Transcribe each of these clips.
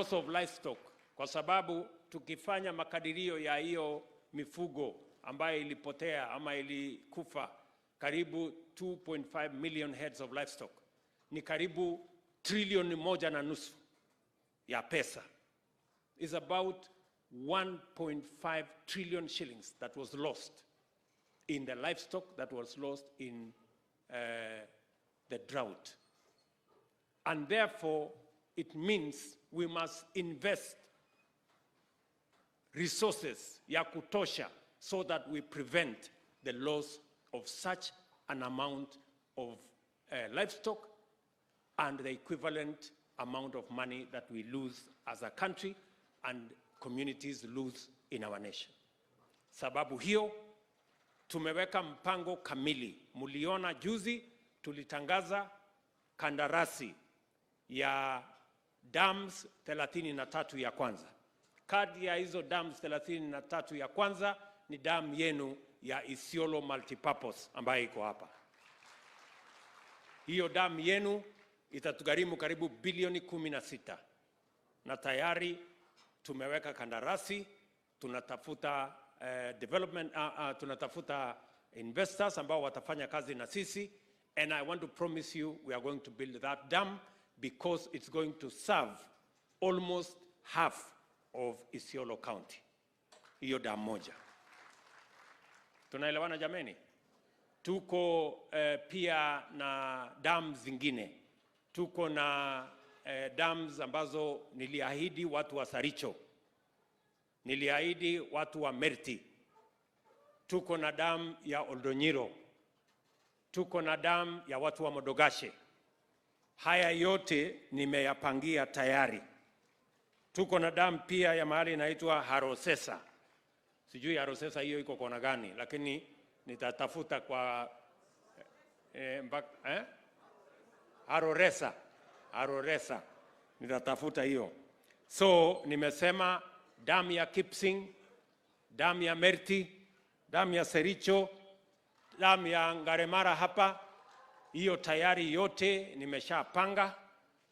Loss of livestock, kwa sababu tukifanya makadirio ya hiyo mifugo ambayo ilipotea ama ilikufa, karibu 2.5 million heads of livestock, ni karibu trilioni 1.5 ya pesa. Is about 1.5 trillion shillings that was lost in the livestock that was lost in the drought. And therefore, it means we must invest resources ya kutosha so that we prevent the loss of such an amount of livestock and the equivalent amount of money that we lose as a country and communities lose in our nation. Sababu hiyo tumeweka mpango kamili. Mliona juzi tulitangaza kandarasi ya dams 33 ya kwanza. Kati ya hizo dams 33 ya kwanza ni dam yenu ya Isiolo Multipurpose ambayo iko hapa. Hiyo dam yenu itatugharimu karibu bilioni 16 na tayari tumeweka kandarasi, tunatafuta development, tunatafuta investors ambao watafanya kazi na sisi, and I want to promise you we are going to build that dam because it's going to serve almost half of Isiolo County. Hiyo dam moja. Tunaelewana, jameni? Tuko pia na dam zingine. Tuko na dams ambazo niliahidi watu wa Sericho, niliahidi watu wa Merti. Tuko na dam ya Oldonyiro, tuko na dam ya watu wa Modogashe. Haya yote nimeyapangia tayari. Tuko na dam pia ya mahali inaitwa Harosesa. Sijui Harosesa hiyo iko kona gani, lakini nitatafuta kwa eh? Haroresa, Haroresa, nitatafuta hiyo. So nimesema damu ya Kipsing, damu ya Merti, damu ya Sericho, damu ya Ngaremara hapa, hiyo tayari yote nimeshapanga,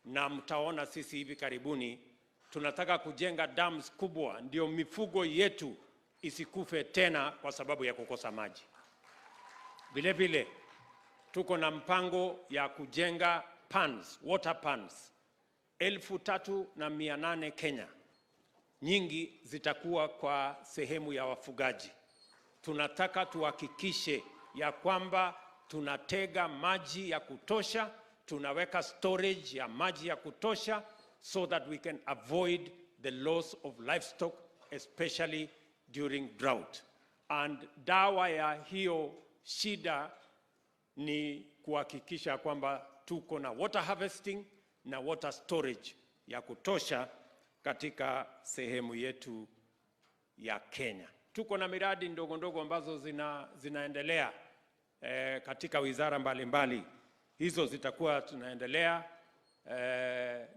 na mtaona sisi hivi karibuni tunataka kujenga dams kubwa, ndio mifugo yetu isikufe tena kwa sababu ya kukosa maji. Vile vile tuko na mpango ya kujenga pans, water pans 3,800 Kenya. Nyingi zitakuwa kwa sehemu ya wafugaji. Tunataka tuhakikishe ya kwamba tunatega maji ya kutosha, tunaweka storage ya maji ya kutosha so that we can avoid the loss of livestock, especially during drought. And dawa ya hiyo shida ni kuhakikisha kwamba tuko na water harvesting na water storage ya kutosha katika sehemu yetu ya Kenya. Tuko na miradi ndogo ndogo ambazo zinaendelea katika wizara mbalimbali mbali. Hizo zitakuwa tunaendelea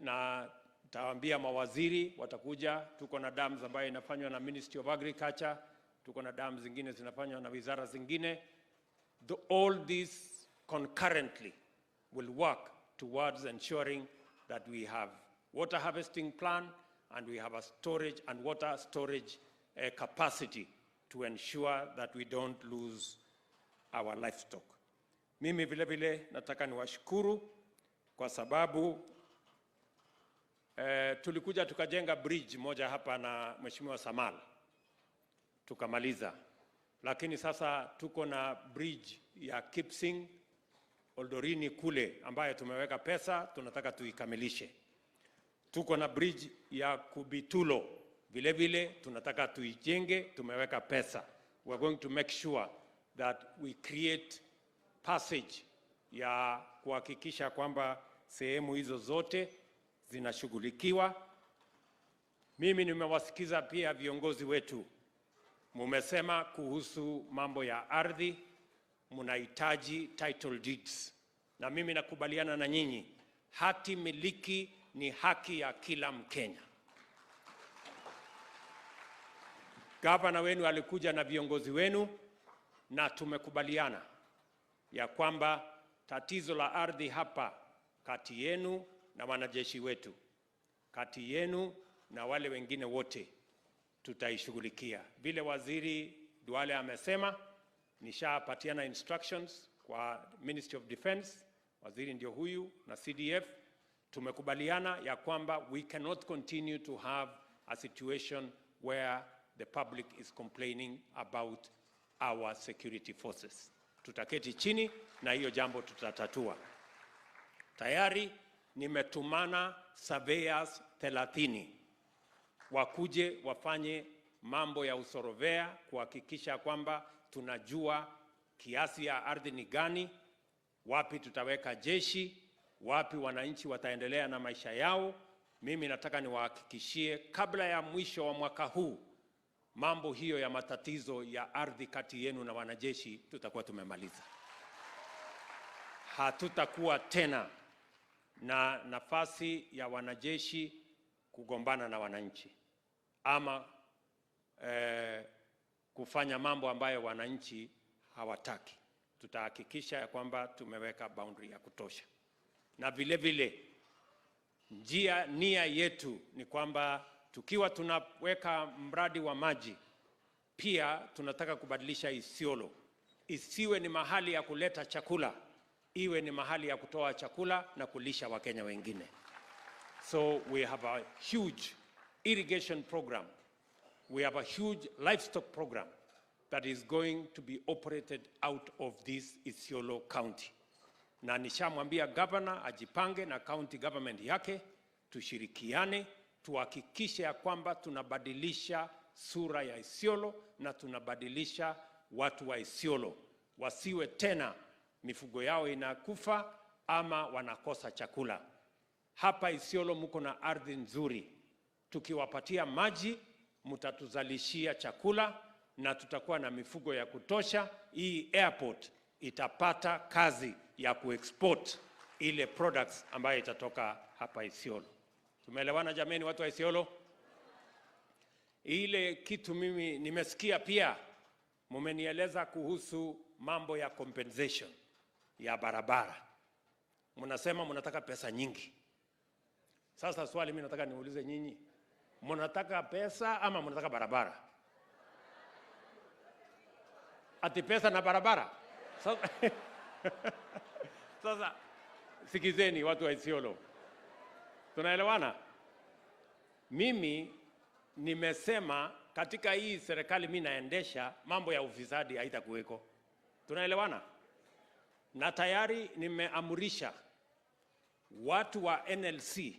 na tawaambia mawaziri watakuja. Tuko na dams ambayo inafanywa na Ministry of Agriculture, tuko na dams zingine zinafanywa na wizara zingine. All these concurrently will work towards ensuring that we have water harvesting plan and we have a storage and water storage capacity to ensure that we don't lose our livestock. Mimi vile vile nataka niwashukuru kwa sababu tulikuja tukajenga bridge moja hapa na Mheshimiwa Samal tukamaliza, lakini sasa tuko na bridge ya Kipsing Oldorini kule ambayo tumeweka pesa, tunataka tuikamilishe. Tuko na bridge ya Kubitulo vile vile tunataka tuijenge, tumeweka pesa. We are going to make sure that we create passage ya kuhakikisha kwamba sehemu hizo zote zinashughulikiwa. Mimi nimewasikiza pia viongozi wetu, mumesema kuhusu mambo ya ardhi, mnahitaji title deeds, na mimi nakubaliana na nyinyi, hati miliki ni haki ya kila Mkenya. Gavana wenu alikuja na viongozi wenu na tumekubaliana ya kwamba tatizo la ardhi hapa kati yenu na wanajeshi wetu kati yenu na wale wengine wote tutaishughulikia. Vile Waziri Duale amesema, nishapatiana instructions kwa Ministry of Defense, waziri ndio huyu na CDF. Tumekubaliana ya kwamba we cannot continue to have a situation where the public is complaining about our security forces. Tutaketi chini na hiyo jambo tutatatua. Tayari nimetumana surveyors 30 wakuje wafanye mambo ya usorovea kuhakikisha kwamba tunajua kiasi ya ardhi ni gani, wapi tutaweka jeshi, wapi wananchi wataendelea na maisha yao. Mimi nataka niwahakikishie kabla ya mwisho wa mwaka huu mambo hiyo ya matatizo ya ardhi kati yenu na wanajeshi tutakuwa tumemaliza. Hatutakuwa tena na nafasi ya wanajeshi kugombana na wananchi ama kufanya mambo ambayo wananchi hawataki. Tutahakikisha ya kwamba tumeweka boundary ya kutosha. Na vile vile nia yetu ni kwamba tukiwa tunaweka mradi wa maji, pia tunataka kubadilisha Isiolo. Isiwe ni mahali ya kuleta chakula, iwe ni mahali ya kutoa chakula na kulisha Wakenya wengine. So we have a huge irrigation program. We have a huge livestock program that is going to be operated out of this Isiolo County. Na nishamwambia governor ajipange na county government yake, tushirikiane, tuhakikishe ya kwamba tunabadilisha sura ya Isiolo na tunabadilisha watu wa Isiolo. Wasiwe tena mifugo yao inakufa ama wanakosa chakula. Hapa Isiolo mko na ardhi nzuri. Tukiwapatia maji, mtatuzalishia chakula na tutakuwa na mifugo ya kutosha. Hii airport itapata kazi ya kuexport ile products ambayo itatoka hapa Isiolo. Tumeelewana jameni, watu wa Isiolo? Ile kitu mimi nimesikia pia, mumenieleza kuhusu mambo ya compensation ya barabara. Mnasema mnataka pesa nyingi. Sasa swali mimi nataka niulize nyinyi, mnataka pesa ama mnataka barabara? Ati pesa na barabara? Sasa, sasa sikizeni watu wa Isiolo. Tunaelewana? Mimi nimesema katika hii serikali mimi naendesha, mambo ya ufisadi haitakuweko. Tunaelewana? Na tayari nimeamurisha watu wa NLC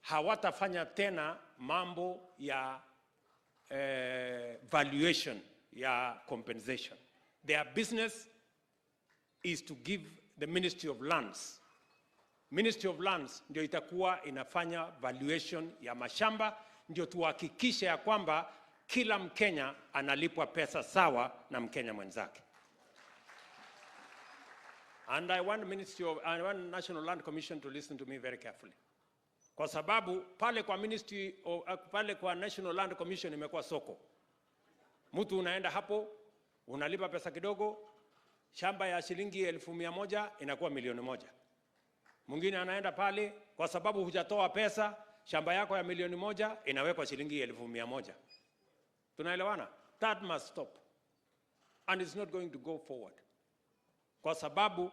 hawatafanya tena mambo ya valuation ya compensation. Their business is to give the Ministry of Lands. Ministry of Lands ndio itakuwa inafanya valuation ya mashamba, ndio tuhakikishe ya kwamba kila Mkenya analipwa pesa sawa na Mkenya mwenzake. And I want National Land Commission to listen to me very carefully. Kwa sababu pale kwa Ministry of, pale kwa National Land Commission imekuwa soko. Mtu unaenda hapo, unalipa pesa kidogo, shamba ya shilingi 100,000 inakuwa 1,000,000. Mwingine anaenda pale kwa sababu hujatoa pesa, shamba yako ya 1,000,000 inawekwa shilingi 100,000. Tunaelewana? That must stop. And it's not going to go forward. Kwa sababu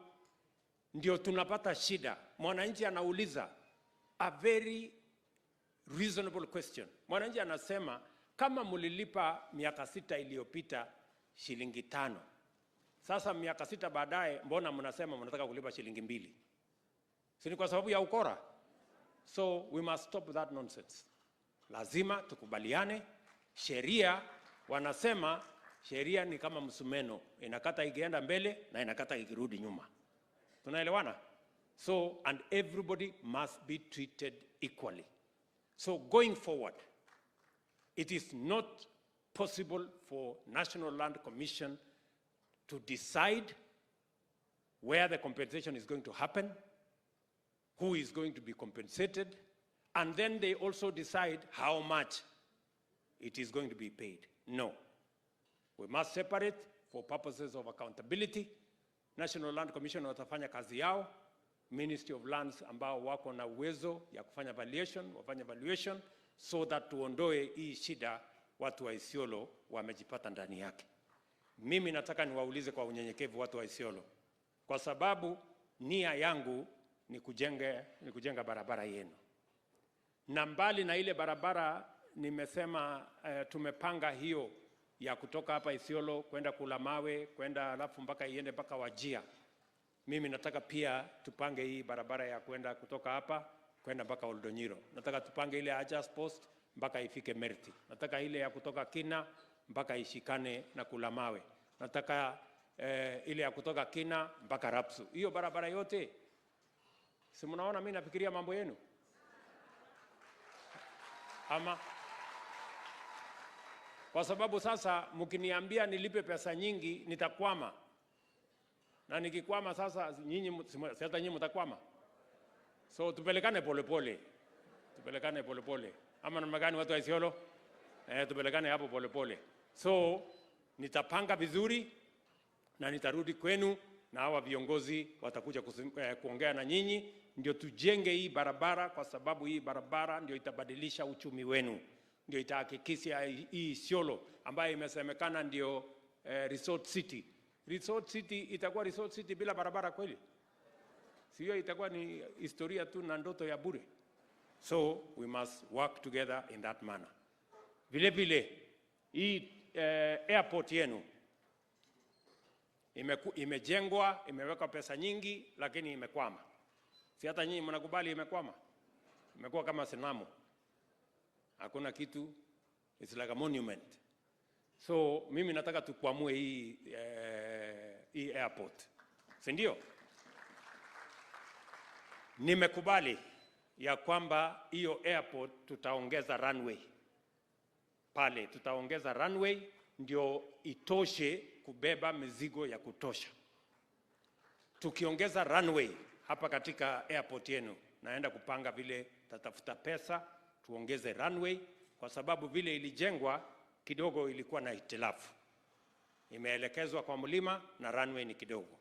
ndio tunapata shida. Mwananchi anauliza a very reasonable question. Mwananchi anasema kama mulilipa miaka 6 iliyopita shilingi 5, sasa miaka 6 baadaye mbona mnasema mnataka kulipa shilingi 2? Si ni kwa sababu ya ukora? So we must stop that nonsense. Lazima tukubaliane. Sheria wanasema sheria ni kama msumeno, inakata ikienda mbele na inakata ikirudi nyuma. Tunaelewana? So, and everybody must be treated equally. So going forward, it is not possible for National Land Commission to decide where the compensation is going to happen, who is going to be compensated, and then they also decide how much it is going to be paid. No. We must separate for purposes of accountability. National Land Commission watafanya kazi yao. Ministry of Lands ambao wako na uwezo ya kufanya valuation, wafanye valuation so that tuondoe hii shida watu wa Isiolo wamejipata ndani yake. Mimi nataka niwaulize kwa unyenyekevu watu wa Isiolo, kwa sababu nia yangu ni kujenga barabara yenu, na mbali na ile barabara nimesema tumepanga hiyo ya kutoka hapa Isiolo kwenda Kulamawe kwenda alafu mpaka iende mpaka Wajir. Mimi nataka pia tupange hii barabara ya kwenda kutoka hapa kwenda mpaka Oldonyiro. Nataka tupange ile Ajaz Post mpaka ifike Merti. Nataka ile ya kutoka Kina mpaka ishikane na Kulamawe. Nataka ile ya kutoka Kina mpaka Rapsu. Hiyo barabara yote, si mnaona mimi nafikiria mambo yenu ama? Kwa sababu sasa mkiniambia nilipe pesa nyingi nitakwama, na nikikwama sasa nyinyi, si hata nyinyi mtakwama. So tupelekane polepole, tupelekane polepole, ama namna gani, watu wa Isiolo? Tupelekane hapo polepole. So nitapanga vizuri na nitarudi kwenu na hawa viongozi watakuja kuongea na nyinyi, ndio tujenge hii barabara, kwa sababu hii barabara ndio itabadilisha uchumi wenu, ndio itahakikisha hii Isiolo ambayo imesemekana ndio resort city. Resort city itakuwa resort city bila barabara kweli? Sio, itakuwa ni historia tu na ndoto ya bure. So we must work together in that manner. Vile vile hii airport yenu imejengwa, imewekwa pesa nyingi, lakini imekwama. Si hata nyinyi mnakubali imekwama? Imekuwa kama sanamu, hakuna kitu, it's like a monument. So mimi nataka tukwamue hii airport, si ndio? Nimekubali ya kwamba hiyo airport tutaongeza runway pale, tutaongeza runway ndio itoshe kubeba mizigo ya kutosha. Tukiongeza runway hapa katika airport yenu, naenda kupanga vile tatafuta pesa tuongeze runway, kwa sababu vile ilijengwa kidogo ilikuwa na hitilafu, imeelekezwa kwa mlima na runway ni kidogo.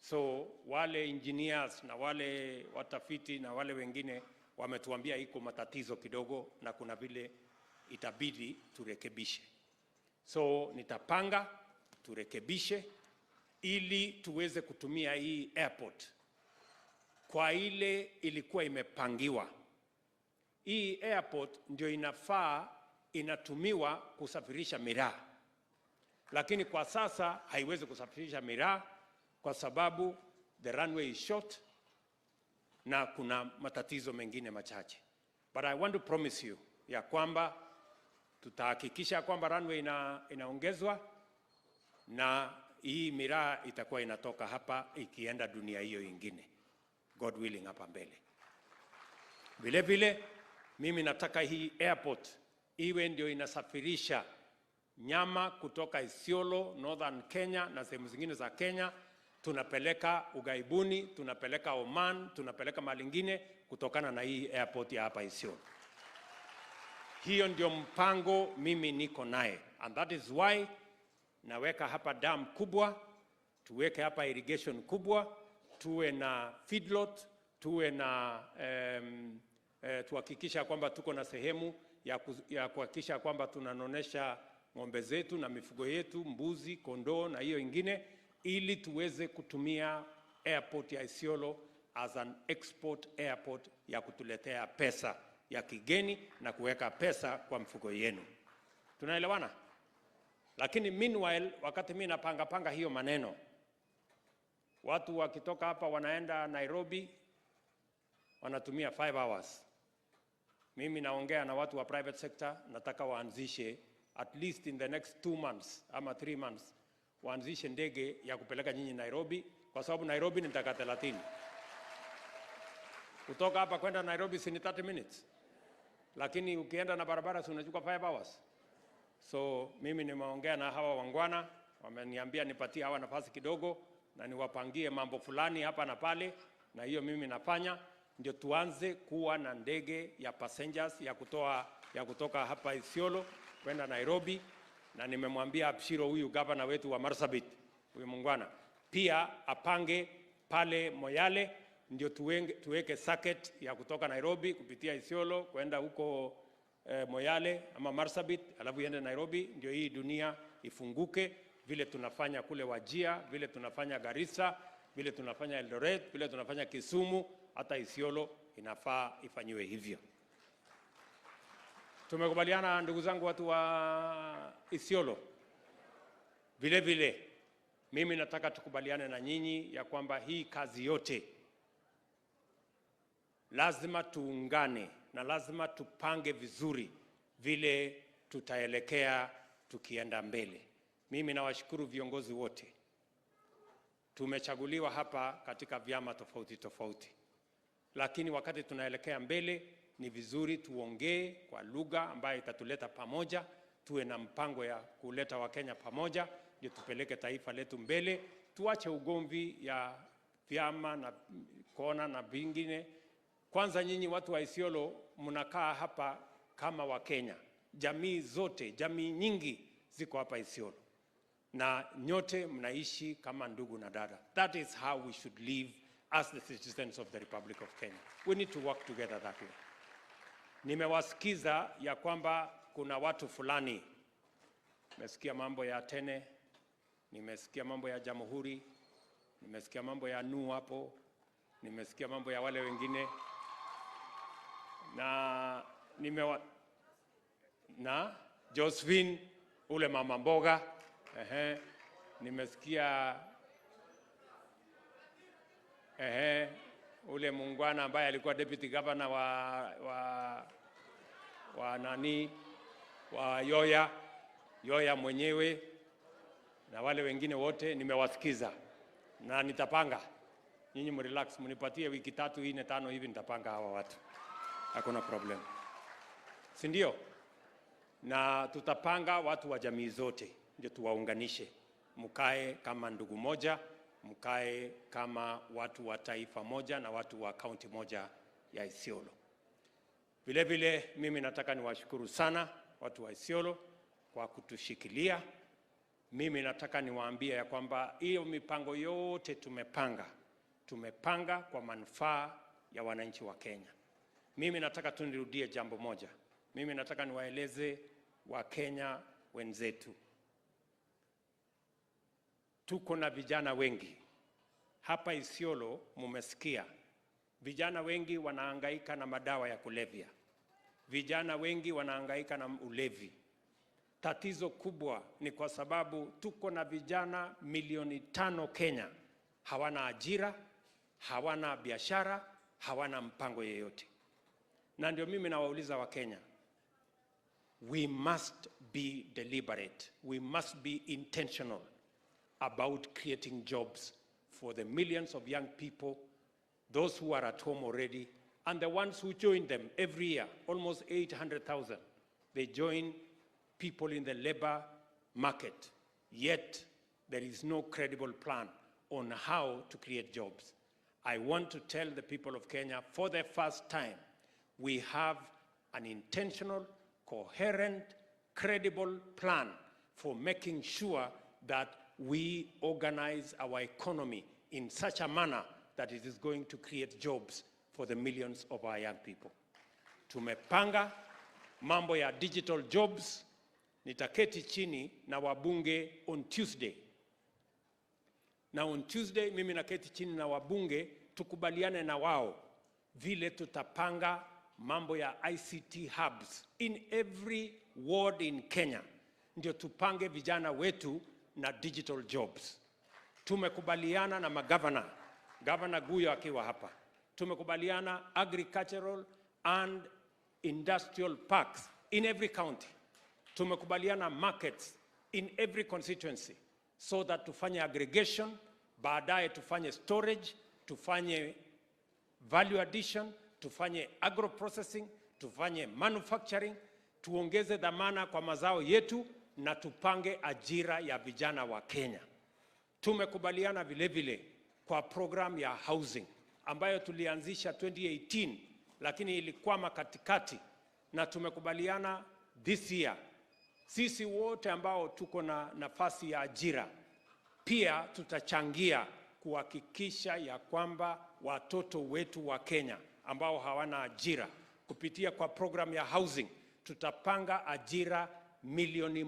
So wale engineers na wale watafiti na wale wengine wametuambia iko matatizo kidogo na kuna vile itabidi turekebishe. So nitapanga turekebishe ili tuweze kutumia hii airport kwa ile ilikuwa imepangiwa. Hii airport ndio inafaa inatumiwa kusafirisha miraa, lakini kwa sasa haiwezi kusafirisha miraa kwa sababu the runway is short na kuna matatizo mengine machache. But I want to promise you ya kwamba tutahakikisha kwamba runway inaongezwa na hii miraa itakuwa inatoka hapa ikienda dunia hiyo ingine, God willing, hapa mbele. Vile vile mimi nataka hii airport iwe ndio inasafirisha nyama kutoka Isiolo, Northern Kenya na sehemu zingine za Kenya, tunapeleka ughaibuni, tunapeleka Oman, tunapeleka mahali ingine kutokana na hii airport ya hapa Isiolo. Hiyo ndio mpango mimi niko naye, and that is why naweka hapa dam kubwa, tuweke hapa irrigation kubwa, tuwe na feedlot, tuwe na tuhakikisha kwamba tuko na sehemu ya kuhakikisha kwamba tunanonesha ng'ombe zetu na mifugo yetu, mbuzi, kondoo na hiyo ingine, ili tuweze kutumia airport ya Isiolo as an export airport ya kutuletea pesa ya kigeni na kuweka pesa kwa mfuko yenu. Tunaelewana? Lakini meanwhile, wakati mimi napanga panga hiyo maneno, watu wakitoka hapa wanaenda Nairobi wanatumia 5 hours. Mimi naongea na watu wa private sector, nataka waanzishe at least in the next 2 months ama 3 months, waanzishe ndege ya kupeleka nyinyi Nairobi, kwa sababu Nairobi ni dakika 30. Kutoka hapa kwenda Nairobi si ni 30 minutes, lakini ukienda na barabara si unachukua 5 hours. So mimi nimeongea na hawa waungwana, wameniambia nipatie hawa nafasi kidogo na niwapangie mambo fulani hapa na pale, na hiyo mimi nafanya ndio tuanze kuwa na ndege ya passengers ya kutoka hapa Isiolo kwenda Nairobi, na nimemwambia Abshiro, huyu gavana wetu wa Marsabit, huyu muungwana, pia apange pale Moyale. ndio tuweke circuit ya kutoka Nairobi kupitia Isiolo kwenda huko Moyale ama Marsabit, alafu iende Nairobi, ndio hii dunia ifunguke, vile tunafanya kule Wajir, vile tunafanya Garissa, vile tunafanya Eldoret, vile tunafanya Kisumu, hata Isiolo inafaa ifanyiwe hivyo. Tumekubaliana ndugu zangu watu wa Isiolo. Vile vile mimi nataka tukubaliane na nyinyi ya kwamba hii kazi yote lazima tuungane na lazima tupange vizuri vile tutaelekea tukienda mbele. Mimi nawashukuru viongozi wote. Tumechaguliwa hapa katika vyama tofauti tofauti, lakini wakati tunaelekea mbele ni vizuri tuongee kwa lugha ambayo itatuleta pamoja, tuwe na mpango ya kuleta Wakenya pamoja, ndio tupeleke taifa letu mbele. Tuache ugomvi ya vyama na kona na vingine. Kwanza nyinyi watu wa Isiolo mnakaa hapa kama Wakenya, jamii zote, jamii nyingi ziko hapa Isiolo, na nyote mnaishi kama ndugu na dada. That is how we should live as the citizens of the Republic of Kenya. We need to work together that way. Nimewasikiza ya kwamba kuna watu fulani, nimesikia mambo ya Tene, nimesikia mambo ya Jamhuri, nimesikia mambo ya Nu hapo, nimesikia mambo ya wale wengine na na Josephine ule mama mboga, nimesikia ule muungwana ambaye alikuwa deputy governor wa nani, wa Yoya, Yoya mwenyewe na wale wengine wote nimewasikiza na nitapanga. Nyinyi mrelax, mnipatie wiki 3, 4, 5 hivi nitapanga hawa watu. Hakuna problem. Si ndio? Na tutapanga watu wa jamii zote ndio tuwaunganishe. Mkae kama ndugu moja, mkae kama watu wa taifa moja na watu wa kaunti moja ya Isiolo. Vile vile mimi nataka niwashukuru sana watu wa Isiolo kwa kutushikilia. Mimi nataka niwaambie ya kwamba hiyo mipango yote tumepanga kwa manufaa ya wananchi wa Kenya. Mimi nataka tu nirudie jambo moja. Mimi nataka niwaeleze Wakenya wenzetu. Tuko na vijana wengi. Hapa Isiolo mumesikia. Vijana wengi wanahangaika na madawa ya kulevya. Vijana wengi wanahangaika na ulevi. Tatizo kubwa ni kwa sababu tuko na vijana milioni 5 Kenya. Hawana ajira, hawana biashara, hawana mpango yeyote. Na ndio mimi nawauliza wa Kenya, we must be deliberate, we must be intentional about creating jobs for the millions of young people, those who are at home already, and the ones who join them every year, almost 800,000. They join people in the labor market, yet there is no credible plan on how to create jobs. I want to tell the people of Kenya, for the first time, we have an intentional, coherent, credible plan for making sure that we organize our economy in such a manner that it is going to create jobs for the millions of our young people. Tumepanga mambo ya digital jobs. Nitaketi chini na wabunge on Tuesday. Na on Tuesday mimi naketi chini na wabunge tukubaliane na wao vile tutapanga mambo ya ICT hubs in every ward in Kenya. Ndio tupange vijana wetu na digital jobs. Tumekubaliana na magavana, Governor Guyo akiwa hapa. Tumekubaliana agricultural and industrial parks in every county. Tumekubaliana markets in every constituency so that tufanye aggregation, baadaye tufanye storage, tufanye value addition, tufanye agro processing, tufanye manufacturing, tuongeze dhamana kwa mazao yetu na tupange ajira ya vijana wa Kenya. Tumekubaliana vile vile kwa program ya housing ambayo tulianzisha 2018 lakini ilikwama katikati, na tumekubaliana this year sisi wote ambao tuko na nafasi ya ajira pia tutachangia kuhakikisha ya kwamba watoto wetu wa Kenya ambao hawana ajira, kupitia kwa program ya housing, tutapanga ajira 1 milioni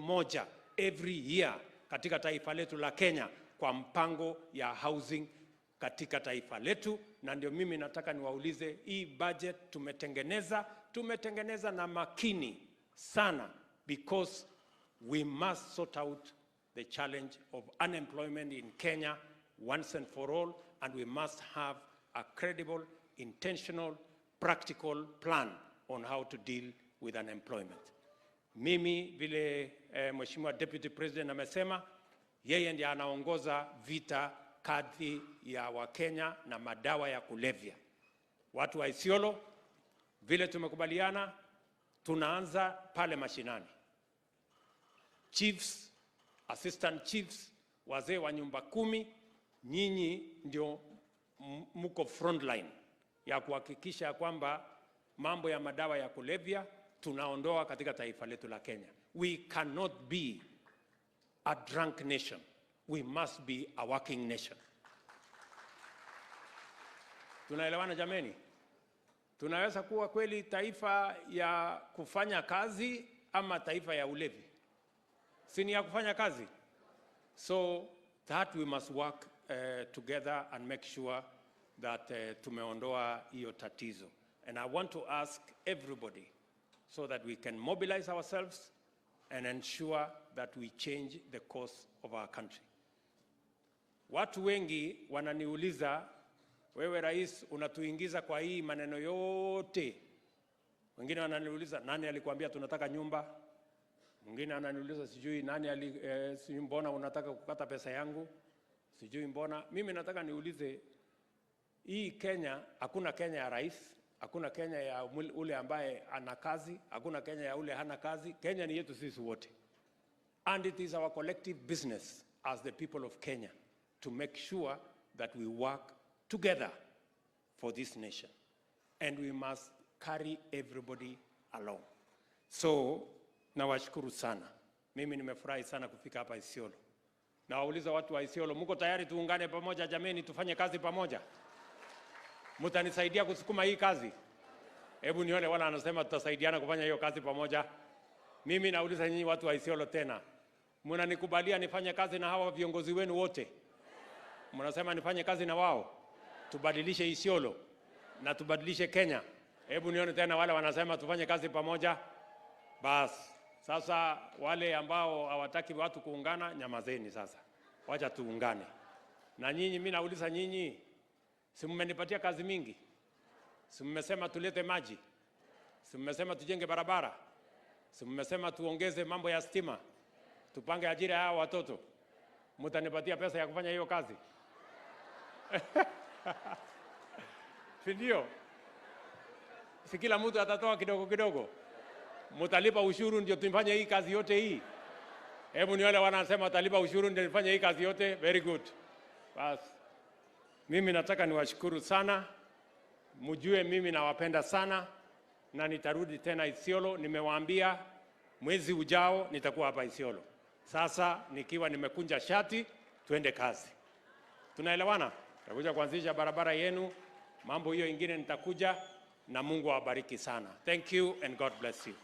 every year katika taifa letu la Kenya kwa mpango ya housing katika taifa letu. Na ndio mimi nataka niwaulize, hii budget tumetengeneza na makini sana, because we must sort out the challenge of unemployment in Kenya once and for all, and we must have a credible, intentional, practical plan on how to deal with unemployment. Mimi vile Mheshimiwa Deputy President amesema, yeye ndiye anaongoza vita kati ya Wakenya na madawa ya kulevya. Watu wa Isiolo, vile tumekubaliana, tunaanza pale mashinani. Chiefs, assistant chiefs, wazee wa nyumba kumi, nyinyi ndio mko frontline ya kuhakikisha kwamba mambo ya madawa ya kulevya tunaondoa katika taifa letu la Kenya. We cannot be a drunk nation. We must be a working nation. Tunaelewana, jameni? Tunaweza kuwa kweli taifa ya kufanya kazi ama taifa ya ulevi? Si ni ya kufanya kazi? So that we must work together and make sure that tumeondoa hiyo tatizo. And I want to ask everybody so that we can mobilize ourselves and ensure that we change the course of our country. Watu wengi wananiuliza, "Wewe rais, unatuingiza kwa hii maneno yote." Wengine wananiuliza, "Nani alikuambia tunataka nyumba?" Mwingine ananiuliza, "Sijui nani sijui mbona unataka kukata pesa yangu, sijui mbona." Mimi nataka niulize, hii Kenya, hakuna Kenya ya rais, hakuna Kenya ya ule ambaye ana kazi, hakuna Kenya ya ule hana kazi. Kenya ni yetu sisi wote. And it is our collective business as the people of Kenya to make sure that we work together for this nation. And we must carry everybody along. So, nawashukuru sana. Mimi nimefurahi sana kufika hapa Isiolo. Nawauliza watu wa Isiolo, mko tayari tuungane pamoja, jameni, tufanye kazi pamoja? Mtanisaidia kusukuma hii kazi? Hebu nione wala anasema tutasaidiana kufanya hiyo kazi pamoja. Mimi nauliza nyinyi watu wa Isiolo tena, mnanikubalia nifanye kazi na hawa viongozi wenu wote? Mnasema nifanye kazi na wao, tubadilishe Isiolo na tubadilishe Kenya? Hebu nione tena wale wanasema tufanye kazi pamoja. Bas, sasa wale ambao hawataki watu kuungana, nyamazeni sasa, wacha tuungane. Na nyinyi, mimi nauliza nyinyi, si mmenipatia kazi mingi? Si mmesema tulete maji? Si mmesema tujenge barabara? Si mmesema tuongeze mambo ya stima, tupange ajira ya hawa watoto? Mtanipatia pesa ya kufanya hiyo kazi, si ndio? Si kila mtu atatoa kidogo kidogo? Mtalipa ushuru ndio tufanye hii kazi yote hii? Hebu ni wale wanasema watalipa ushuru ndio nifanye hii kazi yote. Very good. Bas, mimi nataka niwashukuru sana, mjue mimi nawapenda sana na nitarudi tena Isiolo. Nimewaambia mwezi ujao nitakuwa hapa Isiolo. Sasa nikiwa nimekunja shati, tuende kazi. Tunaelewana? Nitakuja kuanzisha barabara yenu, mambo hiyo ingine nitakuja, na Mungu awabariki sana. Thank you and God bless you.